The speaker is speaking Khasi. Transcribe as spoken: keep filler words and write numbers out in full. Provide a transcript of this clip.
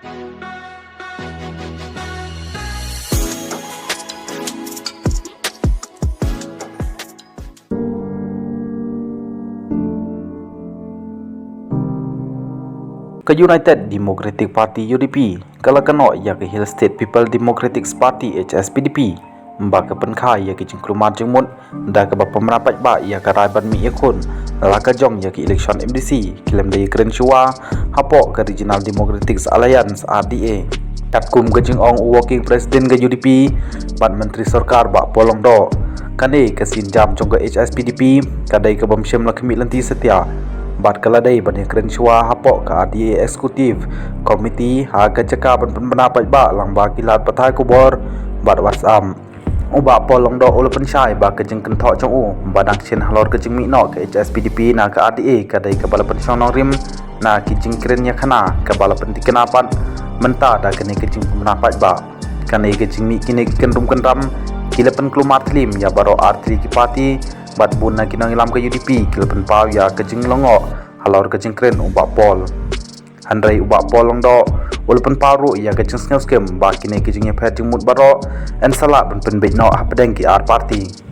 Ka United Democratic Party, U D P, ka la kynnoh ïa ka Hill State People Democratic Party, H S P D P, ba ka pynkha ïa ka jingkulmar jingmut da kaba pynbna paidbah ïa ka rai ban mih ïakhun la ka jong ïa ka election M D C, khlem da ïakren shuwa hapoh ka Regional Democratic Alliance, R D A. Katkum ka jingong u Working President ka U D P bad Myntri Sorkar, Bah Paul Lyngdoh, kane ka sienjam jong ka H S P D P ka dei ka bym shym la khmih lynti satia bad ka la dei ban ïakren shuwa hapoh ka R D A Executive Committee ha ka jaka ban pynbna paidbah lyngba ki lad pathai khubor bad WhatsApp. U Bah Paul Lyngdoh u la pynshai ba ka jingkynthoh jong u ba dang shen halor ka jingmih noh ka H S P D P na ka R D A ka dei kaba la pynshong nongrim na ki jingkren ïakhana kaba la pyntikna pat mynta da kane ka jingpynbna paidbah. Kane ka jingmih kine ki kynrum kynram ki la pynkulmar thlim ïa baroh artylli ki party bad bun na ki nongïalam ka U D P ki la pynpaw ïa ka jinglyngngoh halor ka jingkren u Bah Paul. Hynrei u Bah Paul Lyngdoh u la pynpaw ruh ïa ka jingsngewskhem ba kine ki jingïapher jingmut baroh yn sa lah ban pynbeit noh hapdeng ki ar party.